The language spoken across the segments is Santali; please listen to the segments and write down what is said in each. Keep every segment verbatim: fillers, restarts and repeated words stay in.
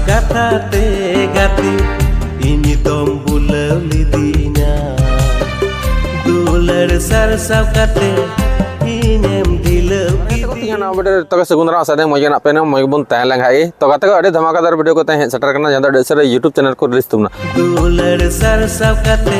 ᱠᱟᱛᱷᱟ ᱛᱮ ᱜᱟᱛᱮ ᱤᱧ ᱫᱚᱢ ᱵᱩᱞᱟᱹᱣ ᱞᱤᱫᱤᱧᱟ, ᱫᱩᱞᱟᱹᱲ ᱥᱟᱨᱥᱟᱣ ᱠᱟᱛᱮ ᱤᱧᱮᱢ ᱰᱷᱤᱞᱟᱹᱣ ᱠᱤᱫᱤᱧᱟ᱾ ᱛᱤᱦᱤᱧ ᱱᱚᱣᱟ ᱵᱷᱤᱰᱤᱭᱳ ᱨᱮ ᱡᱚᱛᱚ ᱜᱮ ᱥᱟᱹᱜᱩᱱ ᱫᱟᱨᱟᱢ, ᱟᱥᱟ ᱫᱟᱹᱧ ᱢᱚᱡᱽ ᱜᱮ ᱢᱮᱱᱟᱜ ᱯᱮᱭᱟ, ᱢᱚᱡᱽ ᱜᱮᱵᱚᱱ ᱛᱟᱦᱮᱸ ᱞᱮᱱ ᱠᱷᱟᱡ ᱜᱮ᱾ ᱛᱚ ᱜᱟᱛᱮ ᱠᱚ, ᱟᱹᱰᱤ ᱫᱷᱟᱢᱟᱠᱟᱫᱟᱨ ᱵᱷᱤᱰᱤᱭᱳ ᱠᱚ ᱛᱮᱦᱮᱧ ᱦᱮᱡ ᱥᱮᱴᱮᱨ ᱠᱟᱱᱟ, ᱡᱟᱦᱟᱸ ᱫᱚ ᱟᱹᱰᱤ ᱩᱥᱟᱹᱨᱟ YouTube ᱪᱮᱱᱮᱞ ᱠᱚ ᱨᱤᱞᱤᱡᱽ ᱛᱟᱵᱚᱱᱟ᱾ ᱫᱩᱞᱟᱹᱲ ᱥᱟᱨᱥᱟᱣ ᱠᱟᱛᱮ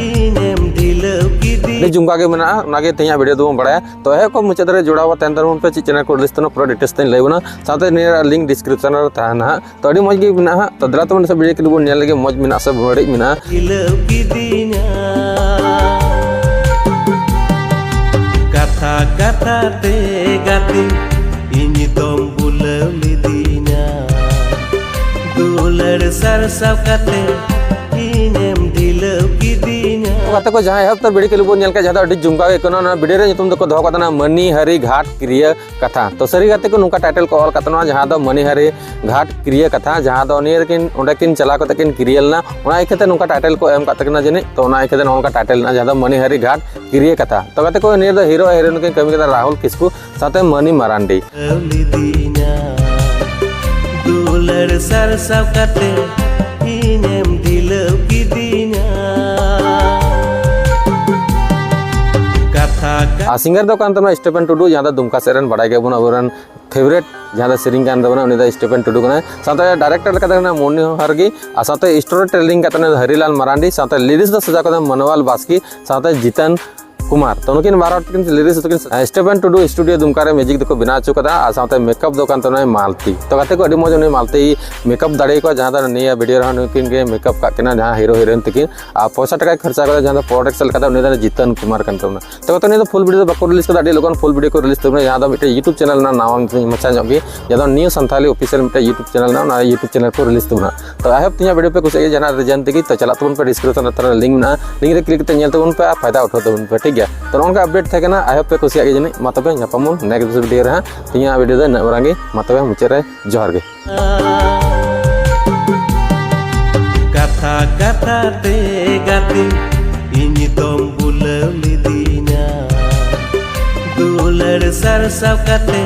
ᱤᱧᱮᱢ ᱰᱷᱤᱞᱟᱹᱣ ᱠᱤᱫᱤᱧᱟ᱾ ᱟᱹᱰᱤ ᱡᱷᱩᱢᱠᱟ ᱜᱮ ᱢᱮᱱᱟᱜᱼᱟ, ᱚᱱᱟᱜᱮ ᱛᱮᱦᱮᱧᱟᱜ ᱵᱷᱤᱰᱤᱭᱳ ᱫᱚᱵᱚᱱ ᱵᱟᱲᱟᱭᱟ᱾ ᱛᱚ ᱮᱦᱚᱵ ᱠᱷᱚᱱ ᱢᱩᱪᱟᱹᱫ ᱫᱷᱟᱹᱨᱤᱡ ᱡᱚᱲᱟᱣ ᱛᱟᱦᱮᱱ ᱛᱟᱵᱚᱱ ᱯᱮ, ᱪᱮᱫ ᱪᱮᱱᱮᱞ ᱠᱚ ᱨᱤᱞᱤᱡᱽ ᱛᱟᱵᱚᱱᱟ, ᱯᱩᱨᱟᱹ ᱰᱤᱴᱮᱞᱥ ᱛᱮᱧ ᱞᱟᱹᱭ ᱵᱚᱱᱟ, ᱥᱟᱶᱛᱮ ᱱᱤᱭᱟᱹ ᱨᱮᱭᱟᱜ ᱞᱤᱝᱠ ᱰᱤᱥᱠᱨᱤᱯᱥᱚᱱ ᱨᱮ ᱛᱟᱦᱮᱱᱟ ᱦᱟᱸᱜ᱾ ᱛᱚ ᱟᱹᱰᱤ ᱢᱚᱡᱽ ᱜᱮ ᱢᱮᱱᱟᱜᱼᱟ ᱦᱟᱸᱜ᱾ ᱛᱚ ᱫᱮᱞᱟ ᱛᱟᱵᱚᱱ ᱱᱤᱛᱚᱜ ᱵᱷᱤᱰᱤᱭᱳ ᱠᱞᱤᱯ ᱵᱚᱱ ᱧᱮᱞ ᱞᱮᱜᱮ, ᱢᱚᱡᱽ ᱢᱮᱱᱟᱜᱼᱟ ᱥᱮ ᱵᱟᱹᱲᱤᱡ ᱢᱮᱱᱟᱜᱼᱟ᱾ ᱰᱷᱤᱞᱟᱹᱣ ᱠᱤᱫᱤᱧᱟ᱾ ᱠᱟᱛᱷᱟ ᱠᱟᱛᱷᱟ ᱛᱮ ᱜᱟᱛᱮ ᱤᱧ ᱫᱚᱢ ᱵᱩᱞᱟᱹᱣ ᱞᱤᱫᱤᱧᱟ, ᱫᱩᱞᱟᱹᱲ ᱥᱟᱨᱥᱟᱣ ᱠᱟᱛᱮ ᱤᱧᱮᱢ ᱰᱷᱤᱞᱟᱹᱣ ᱠᱤᱫᱤᱧᱟ᱾ ᱜᱟᱛᱮ ᱠᱚ, ᱡᱟᱦᱟᱸ ᱮᱦᱚᱵ ᱛᱮ ᱵᱷᱤᱰᱤᱭᱳ ᱠᱞᱤᱯ ᱵᱚᱱ ᱧᱮᱞ ᱠᱮᱫ, ᱡᱟᱦᱟᱸ ᱫᱚ ᱟᱹᱰᱤ ᱡᱷᱩᱢᱠᱟ ᱜᱮ ᱠᱟᱱᱟ, ᱚᱱᱟ ᱵᱷᱤᱰᱤᱭᱳ ᱨᱮ ᱧᱩᱛᱩᱢ ᱫᱚᱠᱚ ᱫᱚᱦᱚ ᱠᱟᱫᱟ ᱚᱱᱟ ᱢᱟᱹᱱᱤᱦᱟᱹᱨᱤ ᱜᱷᱟᱴ ᱠᱤᱨᱤᱭᱟᱹ ᱠᱟᱛᱷᱟ᱾ ᱛᱚ ᱥᱟᱹᱨᱤ ᱜᱟᱛᱮ ᱠᱚ, ᱱᱚᱝᱠᱟ ᱴᱟᱭᱴᱮᱞ ᱠᱚ ᱚᱞ ᱠᱟᱫ ᱛᱟᱦᱮᱱᱟ, ᱡᱟᱦᱟᱸ ᱫᱚ ᱢᱟᱹᱱᱤᱦᱟᱹᱨᱤ ᱜᱷᱟᱴ ᱠᱤᱨᱤᱭᱟᱹ ᱠᱟᱛᱷᱟ, ᱡᱟᱦᱟᱸ ᱫᱚ ᱱᱤᱭᱟᱹ ᱨᱮᱠᱤᱱ, ᱚᱸᱰᱮ ᱠᱤᱱ ᱪᱟᱞᱟᱣ ᱠᱟᱛᱮ ᱠᱤᱱ ᱠᱤᱨᱤᱭᱟᱹ ᱞᱮᱱᱟ, ᱚᱱᱟ ᱤᱭᱠᱷᱟᱹᱛᱮ ᱱᱚᱝᱠᱟ ᱴᱟᱭᱴᱮᱞ ᱠᱚ ᱮᱢ ᱠᱟᱫ ᱛᱟᱹᱠᱤᱱᱟ ᱡᱟᱹᱱᱤᱡ᱾ ᱛᱚ ᱚᱱᱟ ᱤᱭᱠᱷᱟᱹᱛᱮ ᱱᱚᱜᱼᱚ ᱱᱚᱝᱠᱟ ᱴᱟᱭᱴᱮᱞ ᱢᱮᱱᱟᱜᱼᱟ, ᱡᱟᱦᱟᱸ ᱫᱚ ᱢᱟᱹᱱᱤᱦᱟᱹᱨᱤ ᱜᱷᱟᱴ ᱠᱤᱨᱤᱭᱟᱹ ᱠᱟᱛᱷᱟ᱾ ᱛᱚ ᱜᱟᱛᱮ ᱠᱚ, ᱱᱤᱭᱟᱹ ᱫᱚ ᱦᱤᱨᱳ ᱟᱨ ᱦᱤᱨᱳᱭᱤᱱ ᱠᱤᱱ ᱠᱟᱹᱢᱤ ᱠᱟᱫᱟ ᱨᱟᱦᱩᱞ ᱠᱤᱥᱠᱩ ᱥᱟᱶᱛᱮ ᱢᱟᱹᱱᱤ ᱢᱟᱨᱟᱱᱰᱤ᱾ ᱞᱤᱫᱤᱧᱟ, ᱫᱩᱞᱟᱹᱲ ᱥᱟᱨᱥᱟᱣ ᱠᱟᱛᱮ ᱤᱧᱮᱢ ᱰᱷᱤᱞᱟᱹᱣ ᱠᱤᱫᱤᱧᱟ᱾ ᱠᱟᱛᱷᱟ ᱠᱟ- ᱟᱨ ᱥᱤᱝᱜᱟᱨ ᱫᱚ ᱠᱟᱱ ᱛᱟᱵᱚᱱᱟ ᱥᱴᱤᱯᱷᱮᱱ ᱴᱩᱰᱩ, ᱡᱟᱦᱟᱸ ᱫᱚ ᱫᱩᱢᱠᱟ ᱥᱮᱫ ᱨᱮᱱ, ᱵᱟᱲᱟᱭ ᱜᱮᱭᱟᱵᱚᱱ ᱟᱵᱚᱨᱮᱱ ᱯᱷᱮᱵᱟᱨᱮᱴ ᱡᱟᱦᱟᱸ ᱫᱚ ᱥᱮᱨᱮᱧ ᱠᱟᱱ ᱛᱟᱵᱚᱱᱟ, ᱩᱱᱤ ᱫᱚ ᱥᱴᱤᱯᱷᱮᱱ ᱴᱩᱰᱩ ᱠᱟᱱᱟᱭ᱾ ᱥᱟᱶᱛᱮ ᱰᱟᱭᱨᱮᱠᱴᱚᱨ ᱞᱮᱠᱟᱛᱮ ᱠᱟᱱᱟ ᱢᱚᱱᱤᱦᱟᱨ ᱜᱮ, ᱟᱨ ᱥᱟᱶᱛᱮ ᱥᱴᱳᱨᱤ ᱴᱮᱞᱤᱝ ᱠᱟᱛᱮ ᱩᱱᱤ ᱫᱚ ᱦᱟᱨᱤᱞᱟᱞ ᱢᱟᱨᱟᱱᱰᱤ, ᱥᱟᱶᱛᱮ ᱞᱤᱨᱤᱠᱥ ᱫᱚ ᱥᱟᱡᱟᱣ ᱠᱟᱫᱟ ᱢᱟᱱᱣᱟᱞ ᱵᱟᱥᱠᱮ ᱥᱟᱶᱛᱮ ᱡᱤᱛᱟᱱ ᱠᱩᱢᱟᱨ᱾ ᱛᱚ ᱱᱩᱠᱤᱱ ᱵᱟᱨ ᱦᱚᱲ ᱛᱟᱹᱠᱤᱱ ᱞᱤᱨᱤᱠᱥ ᱫᱚᱠᱤᱱ, ᱥᱴᱤᱯᱷᱮᱱ ᱴᱩᱰᱩ ᱥᱴᱩᱰᱤᱭᱳ ᱫᱩᱢᱠᱟ ᱨᱮ ᱢᱤᱣᱡᱤᱠ ᱫᱚᱠᱚ ᱵᱮᱱᱟᱣ ᱦᱚᱪᱚ ᱠᱟᱫᱟ, ᱟᱨ ᱥᱟᱶᱛᱮ ᱢᱮᱠᱟᱯ ᱫᱚ ᱠᱟᱱ ᱛᱟᱵᱚᱱᱟᱭ ᱢᱟᱞᱛᱤ᱾ ᱛᱚ ᱜᱟᱛᱮ ᱠᱚ, ᱟᱹᱰᱤ ᱢᱚᱡᱽ ᱩᱱᱤ ᱢᱟᱞᱛᱤ ᱢᱮᱠᱟᱯ ᱫᱟᱲᱮ ᱟᱠᱚᱣᱟ, ᱡᱟᱦᱟᱸ ᱫᱚ ᱱᱤᱭᱟᱹ ᱵᱷᱤᱰᱤᱭᱳ ᱨᱮᱦᱚᱸ ᱱᱩᱠᱤᱱ ᱜᱮ ᱢᱮᱠᱟᱯ ᱠᱟᱜ ᱠᱤᱱᱟ, ᱡᱟᱦᱟᱸ ᱦᱤᱨᱳ ᱦᱤᱨᱳᱭᱤᱱ ᱛᱟᱹᱠᱤᱱ᱾ ᱟᱨ ᱯᱚᱭᱥᱟ ᱴᱟᱠᱟᱭ ᱠᱷᱚᱨᱪᱟ ᱠᱟᱫᱟ, ᱡᱟᱦᱟᱸ ᱫᱚ ᱯᱨᱚᱰᱟᱠᱥᱚᱱ ᱞᱮᱠᱟᱛᱮ ᱩᱱᱤ ᱫᱚ ᱡᱤᱛᱟᱱ ᱠᱩᱢᱟᱨ ᱠᱟᱱ ᱛᱟᱵᱚᱱᱟ᱾ ᱛᱚᱵᱮ ᱛᱚ ᱱᱤᱭᱟᱹ ᱫᱚ ᱯᱷᱩᱞ ᱵᱷᱤᱰᱤᱭᱳ ᱫᱚ ᱵᱟᱠᱚ ᱨᱤᱞᱤᱡᱽ ᱠᱟᱫᱟ, ᱟᱹᱰᱤ ᱞᱚᱜᱚᱱ ᱯᱷᱩᱞ ᱵᱷᱤᱰᱤᱭᱳ ᱠᱚ ᱨᱤᱞᱤᱡᱽ ᱛᱟᱵᱚᱱᱟ, ᱡᱟᱦᱟᱸ ᱫᱚ ᱢᱤᱫᱴᱮᱡ YouTube ᱪᱮᱱᱮᱞ ᱨᱮᱱᱟᱜ ᱱᱟᱣᱟ ᱢᱟᱪᱷᱟ ᱧᱚᱜ ᱜᱮ, ᱡᱟᱦᱟᱸ ᱫᱚ ᱱᱤᱭᱩ ᱥᱟᱱᱛᱷᱟᱞᱤ ᱚᱯᱷᱤᱥᱤᱭᱟᱞ ᱢᱤᱫᱴᱮᱡ YouTube ᱪᱮᱱᱮᱞ ᱢᱮᱱᱟᱜᱼᱟ, ᱚᱱᱟ YouTube ᱪᱮᱱᱮᱞ ᱠᱚ ᱨᱤᱞᱤᱡᱽ ᱛᱟᱵᱚᱱᱟ᱾ ᱛᱚ ᱟᱭ ᱦᱳᱯ ᱛᱤᱦᱤᱧᱟᱜ ᱵᱷᱤᱰᱤᱭᱳ ᱯᱮ ᱠᱩᱥᱤᱭᱟᱜ ᱜᱮᱭᱟ, ᱡᱟᱦᱟᱱᱟᱜ ᱨᱤᱡᱮᱱ ᱛᱮᱜᱮ, ᱛᱚ ᱪᱟᱞᱟᱜ ᱛᱟᱵᱚᱱ ᱯᱮ, ᱰᱤᱥᱠᱨᱤᱯᱥᱚᱱ ᱨᱮ ᱛᱟᱦᱚᱞᱮ ᱞᱤᱝᱠ ᱢᱮᱱᱟᱜᱼᱟ, ᱞᱤᱝᱠ ᱨᱮ ᱠᱞᱤᱠ ᱠᱟᱛᱮ ᱧᱮᱞ ᱛᱟᱵᱚᱱ ᱯᱮ ᱟᱨ ᱯᱷᱟᱭᱫᱟ ᱩᱴᱷᱟᱹᱣ ᱛᱟᱵᱚᱱ ᱯᱮ, ᱴᱷᱤᱠ ᱜᱮᱭᱟ? ᱛᱚ ᱱᱚᱜᱼᱚ ᱱᱚᱝᱠᱟ ᱟᱯᱰᱮᱴ ᱛᱟᱦᱮᱸ ᱠᱟᱱᱟ, ᱟᱭ ᱦᱳᱯ ᱯᱮ ᱠᱩᱥᱤᱭᱟᱜ ᱜᱮᱭᱟ ᱡᱟᱹᱱᱤᱡ᱾ ᱢᱟ ᱛᱚᱵᱮ ᱧᱟᱯᱟᱢ ᱵᱚᱱ ᱱᱮᱠᱥᱴ ᱵᱷᱤᱰᱤᱭᱳ ᱨᱮ ᱦᱟᱸᱜ᱾ ᱛᱤᱦᱤᱧᱟᱜ ᱵᱷᱤᱰᱤᱭᱳ ᱫᱚ ᱤᱱᱟᱹᱜ ᱢᱟᱨᱟᱝ ᱜᱮ, ᱢᱟ ᱛᱚᱵᱮ ᱢᱩᱪᱟᱹᱫ ᱨᱮ ᱡᱚᱦᱟᱨ ᱜᱮ᱾ ᱠᱟᱛᱷᱟ ᱠᱟᱛᱷᱟ ᱛᱮ ᱜᱟᱛᱮ ᱤᱧ ᱫᱚᱢ ᱵᱩᱞᱟᱹᱣ ᱞᱤᱫᱤᱧᱟ, ᱫᱩᱞᱟᱹᱲ ᱥᱟᱨᱥᱟᱣ ᱠᱟᱛᱮ